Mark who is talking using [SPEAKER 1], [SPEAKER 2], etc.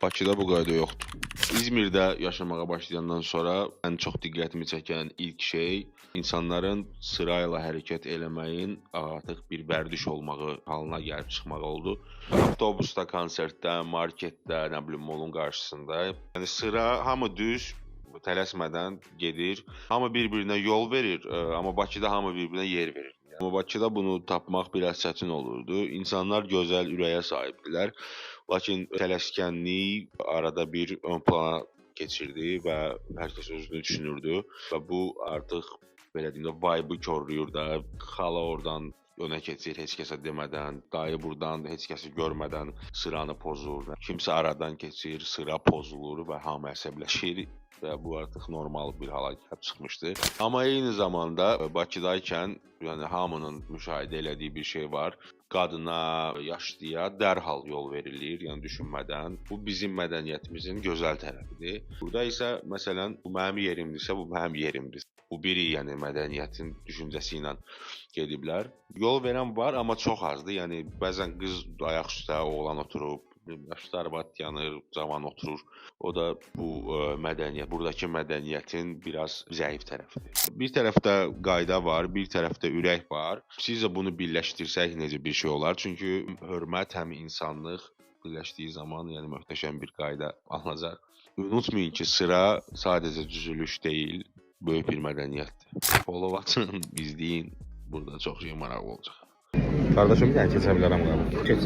[SPEAKER 1] Bakıda bu qayda yoxdur. İzmirdə yaşamağa başlayandan sonra ən çox diqqətimi çəkən ilk şey insanların sırayla hərəkət eləməyin artıq bir vərdiş olmağı halına gəlib çıxmağı oldu. Avtobusda, konsertdə, marketdə, nə bilim, molun qarşısında. Yəni sıra, hamı düz tələsmədən gedir. Hamı bir-birinə yol verir, amma Bakıda hamı bir-birinə yer verir. Amma Bakıda bunu tapmaq biraz çətin olurdu. İnsanlar gözəl ürəyə sahibdilər. Lakin tələskənlik arada bir ön plana keçirdi və hər kəs özünü düşünürdü və bu artıq, belə deyim də, vibe-ı korlayır da. Xala oradan önə keçir heç kəsə demədən, dayı burdan heç kəsi görmədən sıranı pozur. Kimsə aradan keçir, sıra pozulur və hamı əsəbləşir və bu artıq normal bir hala gəlib çıxmışdı. Amma eyni zamanda Bakıdaykən, yəni hamının müşahidə elədiyi bir şey var. Qadına, yaşlıya dərhal yol verilir, yəni düşünmədən. Bu bizim mədəniyyətimizin gözəl tərəfidir. Burada isə məsələn, bu mənim yerimdirsə, bu mənim yerimdir. Bu biri, yəni mədəniyyətin düşüncəsi ilə gediblər. Yol verən var, amma çox azdır. Yəni bəzən qız ayaq üstə, oğlan oturub, yaşlı arvad yanır, cavan oturur. O da bu mədəniyyət, buradakı mədəniyyətin biraz zəif tərəfidir. Bir tərəfdə qayda var, bir tərəfdə ürək var. Sizcə bunu birləşdirsək necə bir şey olar? Çünki hörmət həm insanlıq birləşdiyi zaman, yəni möhtəşəm bir qayda alınacaq. Unutmayın ki, sıra sadəcə düzülüş deyil, böyük bir mədəniyyətdir. Follow atın, izləyin. Burada çox şey maraqlı olacaq.
[SPEAKER 2] Qardaşım, bir dənə keçə bilərəm qabaq.
[SPEAKER 3] Keç.